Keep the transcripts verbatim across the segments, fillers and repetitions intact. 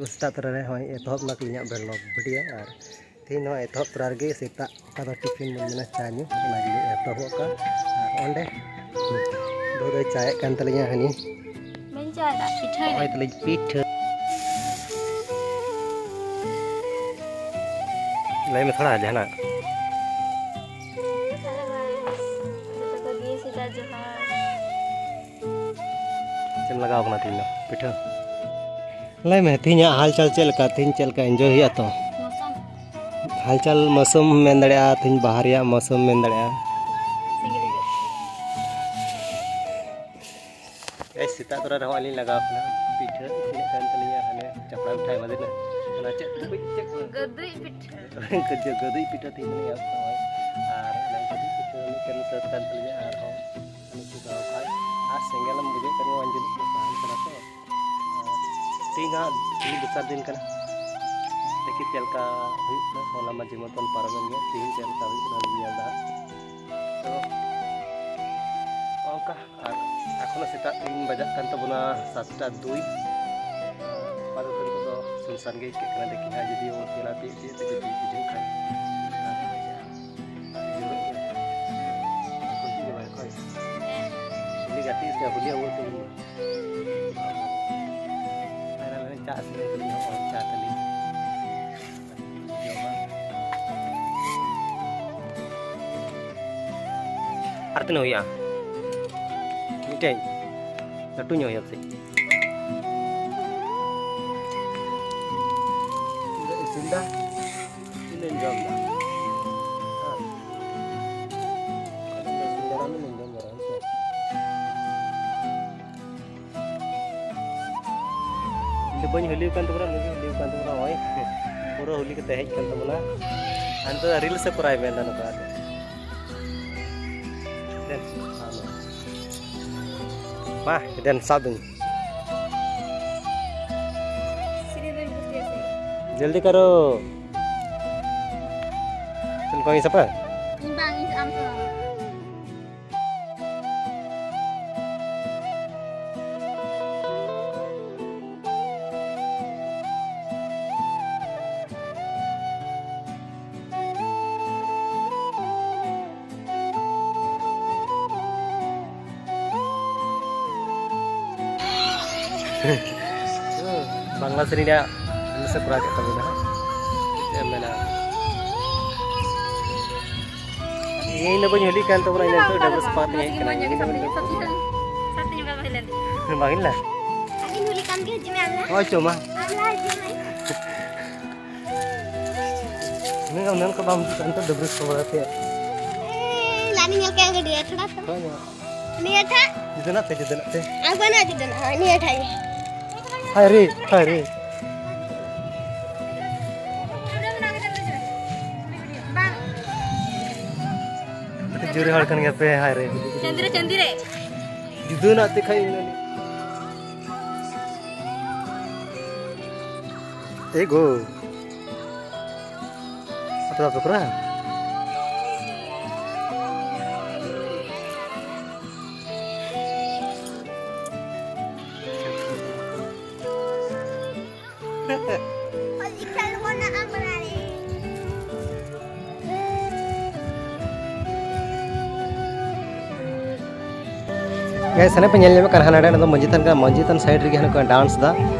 ᱥᱮᱛᱟᱜ ᱛᱚᱨᱟ ᱨᱮ ᱦᱚᱸᱜᱼᱚᱭ ᱮᱛᱚᱦᱚᱵ ᱱᱟ ᱟᱹᱞᱤᱧᱟᱜ vlog video, ᱟᱨ ᱛᱮᱦᱮᱧ ᱱᱚᱣᱟ ᱮᱛᱚᱦᱚᱵ ᱛᱚᱨᱟ ᱨᱮᱜᱮ ᱥᱮᱛᱟᱜ ᱚᱠᱟ ᱫᱚ ᱴᱤᱯᱷᱤᱱ ᱵᱚᱱ ᱢᱮᱱᱟ, ᱪᱟ ᱧᱩ, ᱚᱱᱟ ᱜᱮᱞᱤᱧ ᱮᱛᱚᱦᱚᱵ ᱠᱟᱜᱼᱟ᱾ ᱟᱨ ᱚᱸᱰᱮ ᱫᱩ ᱫᱚᱭ ᱪᱟᱭᱮᱫ ᱠᱟᱱ ᱛᱟᱹᱞᱤᱧᱟ ᱦᱟᱹᱱᱤ᱾ ᱵᱟᱹᱧ ᱪᱟᱭᱮᱫᱟ, ᱯᱤᱴᱷᱟᱹᱭ ᱱᱚᱜᱼᱚᱭ ᱛᱟᱹᱞᱤᱧ ᱯᱤᱴᱷᱟᱹ᱾ ᱞᱟᱹᱭ ᱢᱮ ᱛᱷᱚᱲᱟ ᱡᱟᱦᱟᱱᱟᱜ᱾ Hello guys, ᱡᱚᱛᱚ ᱠᱚᱜᱮ ᱥᱮᱛᱟᱜ ᱡᱚᱦᱟᱨ᱾ ᱪᱮᱫ ᱮᱢ ᱞᱟᱜᱟᱣ ᱠᱟᱱᱟ ᱛᱮᱦᱮᱧ ᱫᱚ ᱯᱤᱴᱷᱟᱹ? ᱞᱟᱹᱭ ᱢᱮ, ᱛᱮᱦᱮᱧᱟᱜ ᱦᱟᱞᱪᱟᱞ ᱪᱮᱫ ᱞᱮᱠᱟ? ᱛᱮᱦᱮᱧ ᱪᱮᱫ ᱞᱮᱠᱟ enjoy ᱦᱩᱭᱩᱜᱼᱟ ᱛᱚ? ᱢᱚᱥᱚᱢ᱾ ᱦᱟᱞᱪᱟᱞ ᱢᱳᱥᱚᱢ ᱢᱮᱱ ᱫᱟᱲᱮᱭᱟᱜᱼᱟ, ᱛᱮᱦᱮᱧ ᱵᱟᱦᱟ ᱨᱮᱭᱟᱜ ᱢᱳᱥᱚᱢ ᱢᱮᱱ ᱫᱟᱲᱮᱭᱟᱜᱼᱟ᱾ ᱥᱤᱸᱜᱤᱲ ᱜᱮ᱾ ᱮᱭ, ᱥᱮᱛᱟᱜ ᱛᱚᱨᱟ ᱨᱮᱦᱚᱸ ᱟᱹᱞᱤᱧ ᱞᱟᱜᱟᱣ ᱠᱟᱱᱟ᱾ ᱯᱤᱴᱷᱟᱹ ᱤᱥᱤᱱᱚᱜ ᱠᱟᱱ ᱛᱟᱹᱞᱤᱧᱟ, ᱦᱟᱱᱮ ᱪᱟᱯᱲᱟ ᱢᱤᱴᱷᱟᱭ ᱮᱢᱟᱫᱤᱧᱟ᱾ ᱚᱱᱟ ᱪᱮᱫ ᱠᱚ, ᱪᱮᱫ ᱠᱚ? ᱜᱟᱹᱫᱩᱡ ᱯᱤᱴᱷᱟᱹ᱾ ᱜᱟᱹᱫᱩᱡ ᱯᱤᱴᱷᱟᱹ ᱛᱮᱦᱮᱧ ᱫᱚᱞᱤᱧ ᱮᱦᱚᱵ ᱠᱟᱜᱼᱟ᱾ ᱟᱨ ᱚᱱᱟ ᱜᱟᱹᱫᱩᱡ ᱯᱤᱴᱷᱟᱹ ᱢᱤᱫᱴᱮᱱ ᱥᱟᱹᱛ ᱠᱟᱱ ᱛᱟᱹᱞᱤᱧᱟ, ᱟᱨᱦᱚᱸ ᱱᱩᱠᱩ ᱫᱚ ᱠᱷᱟᱡ ᱟᱨ ᱥᱮᱸᱜᱮᱞ ᱮᱢ ᱵᱩᱡᱷᱟᱹᱣ ᱠᱟᱱ ᱜᱮᱭᱟ, ᱟᱸᱡᱚᱢᱚᱜ ᱠᱟᱱᱟ, ᱥᱟᱦᱟᱱ ᱠᱟᱱᱟ ᱛᱚ᱾ ᱟᱨ ᱛᱮᱦᱮᱧ ᱦᱟᱸᱜ ᱛᱮᱦᱮᱧ ᱫᱚᱥᱟᱨ ᱫᱤᱱ ᱠᱟᱱᱟ᱾ ᱫᱮᱠᱷᱤ ᱪᱮᱫ ᱞᱮᱠᱟ ᱦᱩᱭᱩᱜ ᱠᱟᱱᱟ᱾ ᱦᱚᱞᱟ ᱢᱟ ᱡᱮᱢᱚᱱ ᱵᱚᱱ ᱯᱟᱨᱚᱢᱮᱱ ᱜᱮᱭᱟ, ᱛᱮᱦᱮᱧ ᱪᱮᱫ ᱞᱮᱠᱟ ᱦᱩᱭᱩᱜ ᱠᱟᱱᱟ ᱞᱤᱧ ᱧᱮᱞ ᱫᱟ ᱦᱟᱸᱜ᱾ ᱛᱚ ᱚᱱᱠᱟ ᱟᱨ ᱮᱠᱷᱚᱱᱳ ᱥᱮᱛᱟᱜ ᱛᱤᱱ ᱵᱟᱡᱟᱜ ᱠᱟᱱ ᱛᱟᱵᱚᱱᱟ, ᱥᱟᱛᱴᱟ ᱫᱩᱭ᱾ ᱟᱯᱟᱛᱚᱛᱚ ᱱᱤᱛᱚᱜ ᱫᱚ ᱥᱩᱱᱥᱟᱱ ᱜᱮ ᱟᱹᱭᱠᱟᱹᱜ ᱠᱟᱱᱟ᱾ ᱫᱮᱠᱷᱤ ᱦᱟᱸᱜ ᱡᱩᱫᱤ ᱧᱮᱞᱟ ᱛᱤᱭᱳᱜ ᱛᱤᱭᱳᱜ ᱛᱮ ᱡᱩᱫᱤ ᱵᱩᱡᱷᱟᱹᱜ ᱠᱷᱟᱱ᱾ ᱟᱨ ᱡᱳᱨᱚᱜ ᱜᱮᱭᱟ᱾ ᱚᱠᱚᱭ ᱪᱮᱫ ᱜᱮ ᱵᱟᱭ ᱚᱠᱚᱭ᱾ ᱩᱱᱤ ᱜᱟᱛᱮ ᱥᱮ ᱦᱩᱞᱤ ᱟᱵᱚ ᱛᱮ ᱩᱱᱤ᱾ ᱟᱨ ᱟᱞᱮ ᱪᱟᱥ ᱞᱮ ᱦᱚᱸᱜᱼᱚᱭ ᱪᱟ ᱛᱟᱹᱞᱤᱧ᱾ ᱟᱨ ᱛᱤᱱᱟᱹᱜ ᱦᱩᱭᱩᱜᱼᱟ? ᱢᱤᱫᱴᱮᱡ ᱞᱟᱹᱴᱩ ᱧᱚᱜ ᱦᱩᱭᱩᱜᱼᱟ ᱥᱮ? ᱤᱥᱤᱱ ᱫᱟ᱾ ᱤᱧ ᱫᱚᱧ ᱡᱚᱢ ᱫᱟ᱾ ᱦᱮᱸ᱾ ᱟᱫᱚ ᱤᱥᱤᱱ ᱵᱟᱲᱟ ᱢᱮ, ᱤᱧ ᱡᱚᱢ ᱵᱟᱲᱟ, ᱦᱮᱸ ᱥᱮ? ᱤᱧ ᱫᱚ ᱵᱟᱹᱧ ᱦᱩᱞᱤ ᱟᱠᱟᱱ ᱛᱟᱵᱚᱱᱟ, ᱱᱩᱭ ᱜᱮ ᱦᱩᱞᱤ ᱟᱠᱟᱱ ᱛᱟᱵᱚᱱᱟ᱾ ᱱᱚᱜᱼᱚᱭ ᱯᱩᱨᱟᱹ ᱦᱩᱞᱤ ᱠᱟᱛᱮ ᱦᱮᱡ ᱟᱠᱟᱱ ᱛᱟᱵᱚᱱᱟ᱾ ᱟᱨ ᱱᱤᱛᱚᱜ ᱫᱚ reels ᱮ ᱠᱚᱨᱟᱣ ᱢᱮ ᱱᱚᱝᱠᱟ ᱠᱟᱛᱮ᱾ ᱫᱮᱱ, ᱟᱢ᱾ ᱢᱟ, ᱫᱮᱱ, ᱥᱟᱵ ᱫᱟᱹᱧ᱾ ᱡᱚᱞᱫᱤ ᱠᱟᱨᱳ᱾ ᱪᱮᱫ ᱞᱮᱠᱟ ᱥᱟᱯᱟ? ᱤᱧ ᱵᱟᱝ, ᱤᱧ ᱟᱢ ᱥᱟᱞᱟᱜ᱾ ᱵᱟᱝᱞᱟ ᱥᱮᱨᱮᱧ ᱨᱮᱭᱟᱜ ᱨᱤᱞᱥ ᱮ ᱠᱚᱨᱟᱣ ᱠᱮᱫ ᱛᱟᱵᱚᱱᱟ ᱦᱟᱸᱜ᱾ ᱪᱮᱫ ᱮᱢ ᱢᱮᱱᱟ? ᱤᱧ ᱫᱚ ᱵᱟᱹᱧ ᱦᱳᱞᱤ ᱠᱟᱱ ᱛᱟᱵᱚᱱᱟ, ᱤᱧ ᱫᱚ ᱰᱟᱹᱵᱽᱨᱟᱹ ᱥᱟᱯᱷᱟ ᱛᱮᱧ ᱦᱮᱡ ᱠᱟᱱᱟ᱾ ᱵᱟᱝ ᱦᱤᱞᱟ᱾ ᱟᱹᱞᱤᱧ ᱦᱳᱞᱤ ᱠᱟᱱ ᱜᱮ, ᱦᱤᱡᱩᱜ ᱢᱮ ᱟᱢ ᱞᱟᱦᱟ᱾ ᱦᱳᱭ, ᱪᱚ ᱢᱟ᱾ ᱟᱢ ᱞᱟᱦᱟ ᱦᱤᱡᱩᱜ ᱢᱮ᱾ ᱤᱱᱟᱹ ᱜᱟᱱ ᱢᱮᱱ ᱠᱚ ᱵᱟᱢ ᱦᱤᱡᱩᱜ ᱠᱟᱱ ᱛᱮ ᱰᱟᱹᱵᱽᱨᱟᱹ ᱥᱟᱯᱷᱟ ᱵᱟᱲᱟ ᱛᱮ᱾ ᱮᱭ, ᱞᱟᱹᱭ ᱢᱮ ᱧᱮᱞ ᱠᱮᱫ ᱜᱟᱹᱰᱭᱟᱹ ᱛᱷᱚᱲᱟ ᱛᱚ᱾ ᱦᱳᱭ ᱢᱟ᱾ ᱱᱤᱭᱟᱹ ᱴᱷᱟᱜ? ᱡᱩᱫᱟᱹ ᱱᱟᱜ ᱛᱮ, ᱡᱩᱫᱟᱹ ᱱᱟᱜ ᱛᱮ᱾ ᱟᱨ ᱵᱟᱹᱱᱩᱜᱼᱟ ᱡᱩᱫᱟᱹ ᱱᱟᱜ, ᱦᱳᱭ, ᱱᱤᱭᱟᱹ ᱴᱷᱟᱜ ᱜᱮ᱾ ᱦᱟᱭ ᱨᱮ, ᱦᱟᱭ ᱨᱮ᱾ ᱟᱹᱰᱤ ᱡᱳᱨ ᱦᱚᱲ ᱠᱟᱱ ᱜᱮᱭᱟ ᱯᱮ, ᱦᱟᱭ ᱨᱮ᱾ ᱪᱟᱸᱫᱤ ᱨᱮ, ᱪᱟᱸᱫᱤ ᱨᱮ᱾ ᱡᱩᱫᱟᱹ ᱱᱟᱜ ᱛᱮ ᱠᱷᱟᱡ ᱤᱧ ᱫᱚ᱾ ᱮ ᱜᱳ᱾ ᱟᱯᱮ ᱵᱟᱯᱮ ᱠᱚᱨᱟᱣᱟ? ᱜᱟᱭᱥ, ᱦᱟᱱᱮ ᱯᱮ ᱧᱮᱞ ᱧᱟᱢᱮᱫ ᱠᱟᱱ ᱦᱟᱱᱟ ᱱᱚᱰᱮ ᱫᱚ ᱢᱟᱹᱡᱷᱤ ᱛᱷᱟᱱ ᱠᱟᱱᱟ᱾ ᱢᱟᱹᱡᱷᱤ ᱛᱷᱟᱱ ᱥᱟᱭᱤᱰ ᱨᱮᱜᱮ ᱦᱟᱱᱮ ᱠᱚ ᱰᱟᱱᱥ ᱫᱟ᱾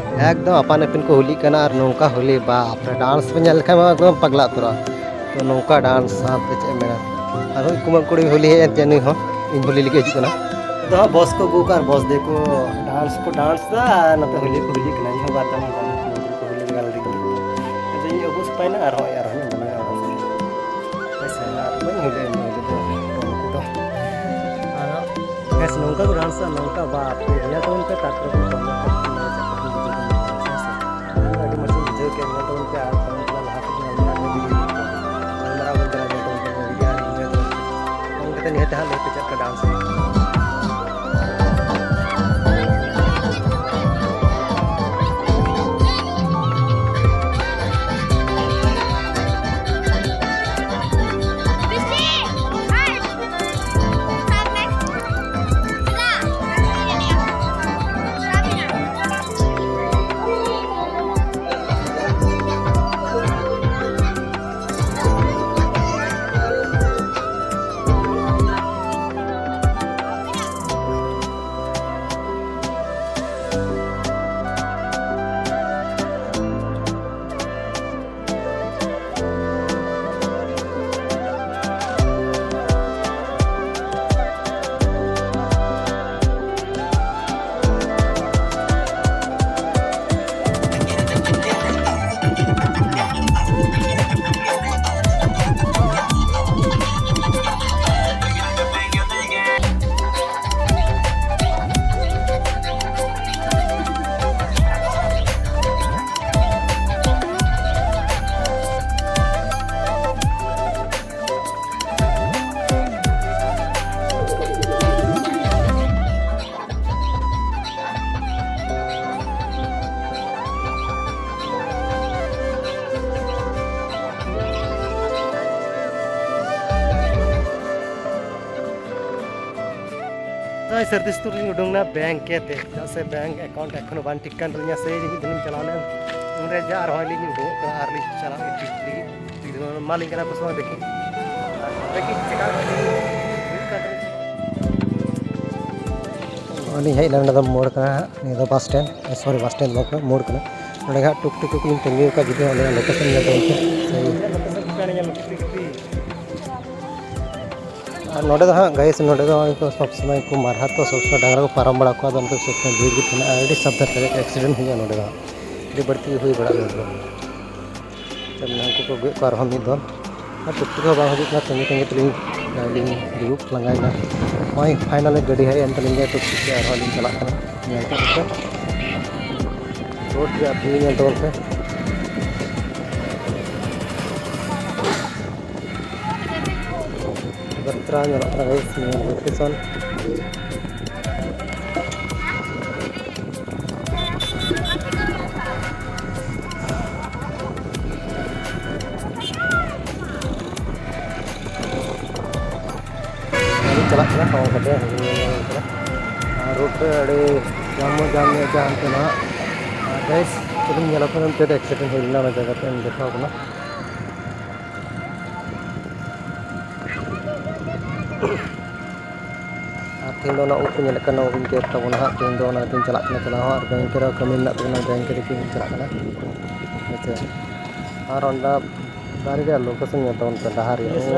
ᱮᱠᱫᱚᱢ ᱟᱯᱟᱱ ᱟᱹᱯᱤᱱ ᱠᱚ ᱦᱩᱞᱤᱜ ᱠᱟᱱᱟ᱾ ᱟᱨ ᱱᱚᱝᱠᱟ ᱦᱩᱞᱤ, ᱵᱟᱯ ᱨᱮ, ᱰᱟᱱᱥ ᱯᱮ ᱧᱮᱞ ᱞᱮᱠᱷᱟᱱ ᱢᱟ ᱮᱠᱫᱚᱢ ᱯᱟᱜᱽᱞᱟ ᱩᱛᱟᱹᱨᱚᱜᱼᱟ᱾ ᱛᱚ ᱱᱚᱝᱠᱟ ᱰᱟᱱᱥ ᱥᱟᱶᱛᱮ ᱪᱮᱫ ᱮᱢ ᱢᱮᱱᱟ? ᱟᱨᱦᱚᱸ ᱠᱩᱢᱟᱹᱝ ᱠᱩᱲᱤ ᱦᱩᱞᱤ ᱦᱮᱡ ᱮᱱ ᱛᱮ ᱱᱩᱭ ᱦᱚᱸ ᱤᱧ ᱦᱩᱞᱤ ᱞᱟᱹᱜᱤᱫ ᱦᱤᱡᱩᱜ ᱠᱟᱱᱟ᱾ ᱟᱫᱚ ᱦᱟᱸᱜ ᱵᱚᱥ ᱠᱚ ᱟᱹᱜᱩ ᱠᱟᱜᱼᱟ ᱟᱨ ᱵᱚᱥ ᱫᱮᱠᱚ ᱰᱟᱱᱥ ᱠᱚ ᱰᱟᱱᱥ ᱫᱟ ᱟᱨ ᱱᱚᱛᱮ ᱦᱩᱞᱤ ᱠᱚ ᱦᱩᱞᱤ ᱠᱟᱱᱟ᱾ ᱤᱧ ᱦᱚᱸ ᱵᱟᱨ ᱫᱷᱟᱣ ᱤᱧ ᱠᱩᱢᱟᱹᱝ ᱠᱩᱲᱤ ᱠᱚ ᱦᱩᱞᱤ ᱞᱮᱜᱟ ᱞᱮᱫᱤᱧ᱾ ᱟᱫᱚ ᱤᱧ ᱟᱹᱜᱩ ᱥᱟᱯᱷᱟᱭᱮᱱᱟ ᱟᱨᱦᱚᱸ ᱟᱨᱦᱚᱸ ᱤᱧ ᱵᱚᱞᱚᱭᱮᱱᱟ ᱚᱲᱟᱜ ᱥᱮᱫ᱾ ᱦᱳᱭ ᱥᱮ, ᱟᱨ ᱵᱟᱹᱧ ᱦᱩᱞᱤ ᱤᱧ ᱫᱚ ᱩᱱᱠᱩ ᱫᱚ᱾ ᱟᱨ ᱵᱮᱥ ᱱᱚᱝᱠᱟ ᱠᱚ ᱰᱟᱱᱥᱟ, ᱱᱚᱝᱠᱟ ᱵᱟᱯ ᱨᱮ, ᱧᱮᱞ ᱛᱟᱵᱚᱱ ᱯᱮ, ᱛᱟᱨᱯᱚᱨᱮ ᱵᱚᱱ ᱵᱚᱱᱫᱚ ᱠᱟᱜᱼᱟ, ᱢᱟᱱᱮ ᱪᱮᱫ ᱞᱮᱠᱟ ᱵᱩᱡᱷᱟᱹᱣ ᱠᱟᱱᱟ, ᱦᱮᱸ ᱥᱮ? ᱟᱹᱰᱤ ᱢᱚᱡᱽ ᱤᱧ ᱵᱩᱡᱷᱟᱹᱣ ᱠᱮᱫ, ᱧᱮᱞ ᱛᱟᱵᱚᱱ ᱯᱮ, ᱟᱨ ᱛᱟᱭᱚᱢ ᱛᱮ ᱞᱟᱦᱟ ᱥᱮᱫ ᱧᱮᱞ ᱢᱮᱱᱟᱜ ᱜᱮ ᱵᱷᱤᱰᱤᱭᱳ ᱠᱚ᱾ ᱜᱟᱞᱢᱟᱨᱟᱣ ᱵᱚᱱ ᱪᱟᱞᱟᱜᱼᱟ, ᱧᱮᱞ ᱛᱟᱵᱚᱱ ᱯᱮ, ᱵᱷᱤᱰᱤᱭᱳ ᱟᱨ ᱤᱧ ᱧᱮᱞ ᱛᱟᱵᱚᱱ ᱯᱮ᱾ ᱯᱷᱳᱱ ᱠᱟᱛᱮ ᱱᱤᱦᱟᱹᱛ ᱦᱟᱸᱜ ᱞᱟᱹᱭ ᱯᱮ ᱪᱮᱫ ᱞᱮᱠᱟ ᱰᱟᱱᱥ ᱦᱩᱭᱩᱜ ᱠᱟᱱᱟ᱾ ᱥᱟᱹᱨᱫᱤ ᱥᱤᱛᱩᱝ ᱨᱤᱧ ᱩᱰᱩᱝ ᱮᱱᱟ ᱵᱮᱝᱠ ᱛᱮ, ᱪᱮᱫᱟᱜ ᱥᱮ ᱵᱮᱝᱠ ᱮᱠᱟᱣᱩᱱᱴ ᱮᱠᱷᱚᱱᱳ ᱵᱟᱝ ᱴᱷᱤᱠ ᱠᱟᱱ ᱛᱟᱹᱞᱤᱧᱟ᱾ ᱥᱮ ᱢᱤᱫ ᱫᱤᱱᱤᱧ ᱪᱟᱞᱟᱣ ᱞᱮᱱ, ᱩᱱᱨᱮ ᱡᱟ ᱟᱨᱦᱚᱸ ᱟᱹᱞᱤᱧ ᱞᱤᱧ ᱩᱰᱩᱝᱚᱜ ᱠᱟᱱᱟ ᱟᱨ ᱞᱤᱧ ᱪᱟᱞᱟᱜ ᱞᱟᱹᱜᱤᱫ ᱴᱷᱤᱠ ᱞᱟᱹᱜᱤᱫ᱾ ᱡᱩᱫᱤ ᱢᱟᱞᱤᱧ ᱠᱟᱱᱟ ᱠᱚ ᱥᱮ ᱵᱟᱝ ᱫᱮᱠᱷᱤ᱾ ᱫᱮᱠᱷᱤ ᱪᱮᱠᱟ ᱦᱩᱭᱩᱜ ᱠᱟᱱ ᱛᱟᱹᱞᱤᱧᱟ᱾ ᱱᱚᱜᱼᱚᱭ ᱞᱤᱧ ᱦᱮᱡ ᱞᱮᱱᱟ, ᱱᱚᱰᱮ ᱫᱚ ᱢᱳᱲ ᱠᱟᱱᱟ ᱦᱟᱸᱜ᱾ ᱱᱤᱭᱟᱹ ᱫᱚ ᱵᱟᱥ ᱥᱴᱮᱱᱰ, ᱥᱚᱨᱤ, ᱵᱟᱥ ᱥᱴᱮᱱᱰ ᱫᱚ ᱵᱟᱝ ᱠᱟᱱᱟ, ᱢᱳᱲ ᱠᱟᱱᱟ᱾ ᱱᱚᱰᱮ ᱦᱟᱸᱜ ᱴᱩᱠ ᱴᱩᱠ ᱠᱚᱞᱤᱧ ᱛᱟᱹᱜᱤ ᱟᱠᱟᱫ, ᱡᱩᱫᱤ ᱟᱞᱮᱭᱟᱜ ᱞᱳᱠᱮᱥᱚᱱ ᱧᱮᱞ ᱛᱟᱵᱚᱱ ᱯᱮ᱾ ᱥᱮ ᱟᱨ ᱱᱚᱰᱮ ᱫᱚ ᱦᱟᱸᱜ ᱜᱟᱭᱤᱥ, ᱱᱚᱰᱮ ᱫᱚ ᱦᱚᱭᱛᱳ ᱥᱚᱵᱽ ᱥᱚᱢᱚᱭ ᱠᱚ ᱢᱟᱨᱦᱟ ᱛᱚ, ᱥᱚᱵᱽ ᱥᱚᱢᱚᱭ ᱰᱟᱝᱨᱟ ᱠᱚ ᱯᱟᱨᱚᱢ ᱵᱟᱲᱟ ᱠᱚᱣᱟ, ᱟᱫᱚ ᱱᱚᱛᱮ ᱥᱚᱵᱽ ᱥᱚᱢᱚᱭ ᱵᱷᱤᱲ ᱜᱮ ᱛᱟᱦᱮᱱᱟ᱾ ᱟᱹᱰᱤ ᱥᱟᱵᱫᱷᱟᱱ ᱛᱮ ᱮᱠᱥᱤᱰᱮᱱᱴ ᱦᱩᱭᱩᱜᱼᱟ ᱱᱚᱰᱮ ᱫᱚ ᱦᱟᱸᱜ, ᱟᱹᱰᱤ ᱵᱟᱹᱲᱛᱤ ᱜᱮ ᱦᱩᱭ ᱵᱟᱲᱟᱜᱼᱟ ᱱᱚᱰᱮ ᱫᱚ᱾ ᱛᱚ ᱱᱩᱠᱩ ᱠᱚ ᱜᱮᱫ ᱠᱚᱣᱟ ᱟᱨᱦᱚᱸ ᱢᱤᱫ ᱫᱚᱞ, ᱟᱨ ᱴᱩᱠ ᱴᱩᱠ ᱦᱚᱸ ᱵᱟᱝ ᱦᱤᱡᱩᱜ ᱠᱟᱱᱟ, ᱛᱟᱺᱜᱤ ᱛᱟᱺᱜᱤ ᱛᱮᱞᱤᱧ ᱟᱹᱞᱤᱧ ᱫᱩᱲᱩᱵ ᱞᱟᱸᱜᱟᱭᱮᱱᱟ᱾ ᱱᱚᱜᱼᱚᱭ ᱯᱷᱟᱭᱱᱟᱞᱤ ᱜᱟᱹᱰᱤ ᱦᱮᱡ ᱮᱱ ᱛᱟᱹᱞᱤᱧ ᱜᱮᱭᱟ, ᱴᱩᱠ ᱴᱩᱠ ᱛᱮ ᱟᱨᱦᱚᱸ ᱞᱤᱧ ᱪᱟᱞᱟᱜ ᱠᱟᱱᱟ᱾ ᱧᱮᱞ ᱠᱟᱜ ᱯᱮ, ᱨᱳᱰ ᱨᱮᱭᱟᱜ ᱵᱷᱤᱭᱩ ᱧᱮᱞ ᱛᱟᱵᱚᱱ ᱯᱮ᱾ ᱵᱟᱛᱨᱟ ᱧᱮᱞᱚᱜ ᱠᱟᱱᱟ ᱜᱟᱭᱤᱥ, ᱱᱤᱭᱟᱹ ᱞᱳᱠᱮᱥᱚᱱ᱾ ᱪᱟᱞᱟᱜ ᱠᱟᱱᱟ ᱥᱟᱶ ᱠᱟᱛᱮ ᱧᱮᱞ ᱧᱟᱢ ᱠᱟᱱᱟ᱾ ᱟᱨ ᱨᱳᱰ ᱨᱮ ᱟᱹᱰᱤ ᱡᱟᱢ ᱡᱟᱢ ᱧᱚᱜ ᱜᱮᱭᱟ ᱦᱟᱱᱛᱮ ᱱᱟᱦᱟᱜ᱾ ᱟᱨ ᱜᱟᱭᱤᱥ, ᱪᱮᱫ ᱮᱢ ᱧᱮᱞ ᱟᱠᱟᱫᱟ ᱚᱱᱛᱮ ᱨᱮ ᱮᱠᱥᱤᱰᱮᱱᱴ ᱦᱩᱭ ᱞᱮᱱᱟ, ᱚᱱᱟ ᱡᱟᱭᱜᱟ ᱛᱮ ᱫᱮᱠᱷᱟᱣ ᱠᱟᱱᱟ᱾ ᱟᱨ ᱛᱮᱦᱮᱧ ᱫᱚ ᱚᱱᱟ ᱩᱵ ᱠᱚ ᱧᱮᱞᱮᱫ ᱠᱟᱱᱟ, ᱩᱵ ᱤᱧ ᱜᱮᱫ ᱛᱟᱵᱚᱱᱟ ᱦᱟᱸᱜ᱾ ᱛᱮᱦᱮᱧ ᱫᱚ ᱚᱱᱟ ᱛᱮᱧ ᱪᱟᱞᱟᱜ ᱠᱟᱱᱟ, ᱪᱟᱞᱟᱣ ᱦᱚᱸ᱾ ᱟᱨ ᱵᱮᱝᱠ ᱨᱮ ᱠᱟᱹᱢᱤ ᱢᱮᱱᱟᱜ ᱛᱟᱵᱚᱱᱟ, ᱵᱮᱝᱠ ᱨᱮ ᱠᱟᱹᱢᱤ ᱪᱟᱞᱟᱜ ᱠᱟᱱᱟ, ᱦᱮᱸ ᱥᱮ᱾ ᱟᱨ ᱚᱸᱰᱮ ᱫᱟᱨᱮ ᱨᱮᱭᱟᱜ ᱞᱳᱠᱮᱥᱚᱱ ᱧᱮᱞ ᱛᱟᱵᱚᱱ ᱯᱮ, ᱰᱟᱦᱟᱨ ᱨᱮᱭᱟᱜ ᱥᱮᱭ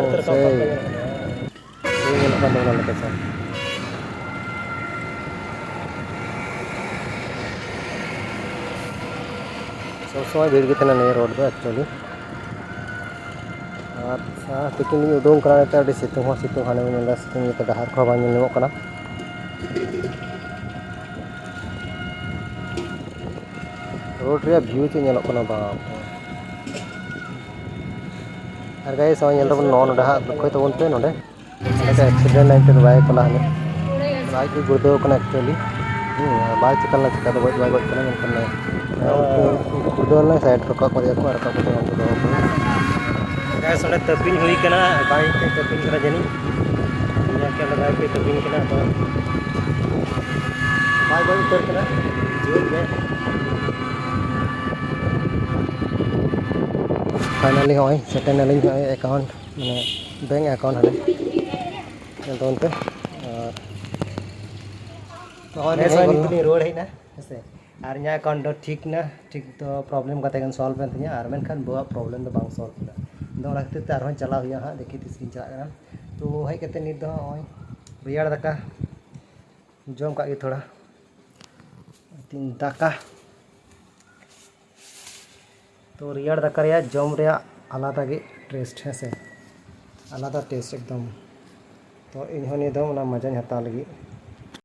ᱧᱮᱞᱚᱜ ᱠᱟᱱ ᱛᱟᱵᱚᱱᱟ ᱞᱳᱠᱮᱥᱚᱱ᱾ ᱥᱚᱵᱽ ᱥᱚᱢᱚᱭ ᱵᱷᱤᱲ ᱜᱮ ᱛᱟᱦᱮᱱᱟ ᱱᱤᱭᱟᱹ ᱨᱳᱰ ᱫᱚ actually᱾ ᱟᱨ ᱛᱤᱠᱤᱱ ᱞᱤᱧ ᱩᱰᱩᱝ ᱠᱟᱱᱟ, ᱱᱤᱛᱚᱜ ᱟᱹᱰᱤ ᱥᱤᱛᱩᱝ ᱦᱚᱸ ᱥᱤᱛᱩᱝ, ᱦᱟᱱᱮ ᱵᱮᱱ ᱧᱮᱞ ᱮᱫᱟ ᱥᱤᱛᱩᱝ ᱤᱭᱟᱹᱛᱮ ᱰᱟᱦᱟᱨ ᱠᱚᱦᱚᱸ ᱵᱟᱝ ᱧᱮᱞ ᱧᱟᱢᱚᱜ ᱠᱟᱱᱟ᱾ ᱨᱳᱰ ᱨᱮᱭᱟᱜ ᱵᱷᱤᱭᱩ ᱪᱮᱫ ᱧᱮᱞᱚᱜ ᱠᱟᱱᱟ, ᱵᱟᱯ ᱨᱮ᱾ ᱟᱨ ᱜᱟᱭᱤᱥ, ᱱᱚᱜᱼᱚᱭ ᱧᱮᱞ ᱛᱟᱵᱚᱱ, ᱱᱚᱜᱼᱚ ᱱᱚᱰᱮ ᱦᱟᱸᱜ ᱞᱚᱠᱠᱷᱚᱭ ᱛᱟᱵᱚᱱ ᱯᱮ, ᱱᱚᱰᱮ ᱟᱪᱪᱷᱟ, ᱮᱠᱥᱤᱰᱮᱱᱴ ᱞᱟᱭᱤᱱ ᱛᱮᱫᱚ ᱵᱟᱭ ᱪᱟᱞᱟᱜ ᱦᱟᱸᱜ᱾ ᱟᱡ ᱜᱮ ᱜᱩᱲᱫᱟᱹᱣ ᱠᱟᱱᱟ actually᱾ ᱦᱩᱸ, ᱟᱨ ᱵᱟᱭ ᱪᱤᱠᱟ ᱞᱮᱱᱟ, ᱪᱤᱠᱟ ᱫᱚ ᱜᱚᱡ ᱫᱚ ᱵᱟᱭ ᱜᱚᱡ ᱠᱟᱱᱟ, ᱢᱮᱱᱠᱷᱟᱱ ᱜᱩᱲᱫᱟᱹᱣ ᱞᱮᱱᱟᱭ, ᱥᱟᱭᱤᱰ ᱨᱟᱠᱟᱵ ᱠᱟᱫᱮᱭᱟ ᱠᱚ ᱟᱨ ᱨᱟᱠᱟᱵ ᱠᱟᱛᱮ ᱩᱱᱠᱩ ᱫᱚᱦᱚ ᱠᱟᱱᱟ᱾ ᱜᱟᱭᱤᱥ, ᱚᱸᱰᱮ ᱛᱟᱹᱯᱤᱧ ᱦᱩᱭ ᱠᱟᱱᱟ, ᱵᱟᱭᱤᱠ ᱛᱮ ᱛᱟᱹᱯᱤᱧ ᱠᱟᱱᱟ ᱡᱟᱹᱱᱤᱡ᱾ ᱧᱮᱞ ᱠᱮᱫ ᱞᱮᱠᱟ ᱜᱮ ᱛᱟᱹᱯᱤᱧ ᱠᱟᱱᱟ, ᱟᱫᱚ ᱵᱟᱭ ᱜᱚᱡ ᱩᱛᱟᱹᱨ ᱠᱟᱱᱟ, ᱡᱤᱣᱮᱫ ᱜᱮ᱾ Finally ᱱᱚᱜᱼᱚᱭ ᱥᱮᱴᱮᱨ ᱱᱟᱞᱤᱧ ᱱᱚᱜᱼᱚᱭ account, ᱢᱟᱱᱮ bank account ᱦᱟᱸᱰᱮ ᱧᱮᱞ ᱛᱟᱵᱚᱱ ᱯᱮ᱾ ᱟᱨ ᱱᱚᱜᱼᱚᱭ ᱱᱤᱛᱚᱜ ᱞᱤᱧ ᱨᱩᱣᱟᱹᱲ ᱦᱮᱡ ᱮᱱᱟ, ᱦᱮᱸ ᱥᱮ᱾ ᱟᱨ ᱤᱧᱟᱹᱜ account ᱫᱚ ᱴᱷᱤᱠ ᱮᱱᱟ, ᱴᱷᱤᱠ ᱫᱚ problem ᱠᱟᱛᱮ ᱜᱮ solve ᱮᱱ ᱛᱤᱧᱟ, ᱟᱨ ᱢᱮᱱᱠᱷᱟᱱ ᱵᱟᱹᱵᱩᱣᱟᱜ problem ᱫᱚ ᱵᱟᱝ solve ᱞᱮᱱᱟ᱾ ᱟᱫᱚ ᱚᱱᱟ ᱠᱷᱟᱹᱛᱤᱨ ᱛᱮ ᱟᱨᱦᱚᱸ ᱪᱟᱞᱟᱣ ᱦᱩᱭᱩᱜᱼᱟ ᱦᱟᱸᱜ, ᱫᱮᱠᱷᱤ ᱛᱤᱥ ᱞᱤᱧ ᱪᱟᱞᱟᱜ ᱠᱟᱱᱟ᱾ ᱛᱚ ᱦᱮᱡ ᱠᱟᱛᱮ ᱱᱤᱛ ᱫᱚ ᱱᱚᱜᱼᱚᱭ ᱨᱮᱭᱟᱲ ᱫᱟᱠᱟ ᱡᱚᱢ ᱠᱟᱜ ᱜᱮ ᱛᱷᱚᱲᱟ᱾ ᱫᱟᱠᱟ ᱛᱚ ᱨᱮᱭᱟᱲ ᱫᱟᱠᱟ ᱨᱮᱭᱟᱜ ᱡᱚᱢ ᱨᱮᱭᱟᱜ ᱟᱞᱟᱫᱟ ᱜᱮ taste, ᱦᱮᱸ ᱥᱮ, ᱟᱞᱟᱫᱟ taste ᱮᱠᱫᱚᱢ᱾ ᱛᱚ ᱤᱧ ᱦᱚᱸ ᱱᱤᱭᱟᱹ ᱫᱚᱢ ᱚᱱᱟ ᱢᱚᱡᱟᱧ ᱦᱟᱛᱟᱣ ᱞᱟᱹᱜᱤᱫ᱾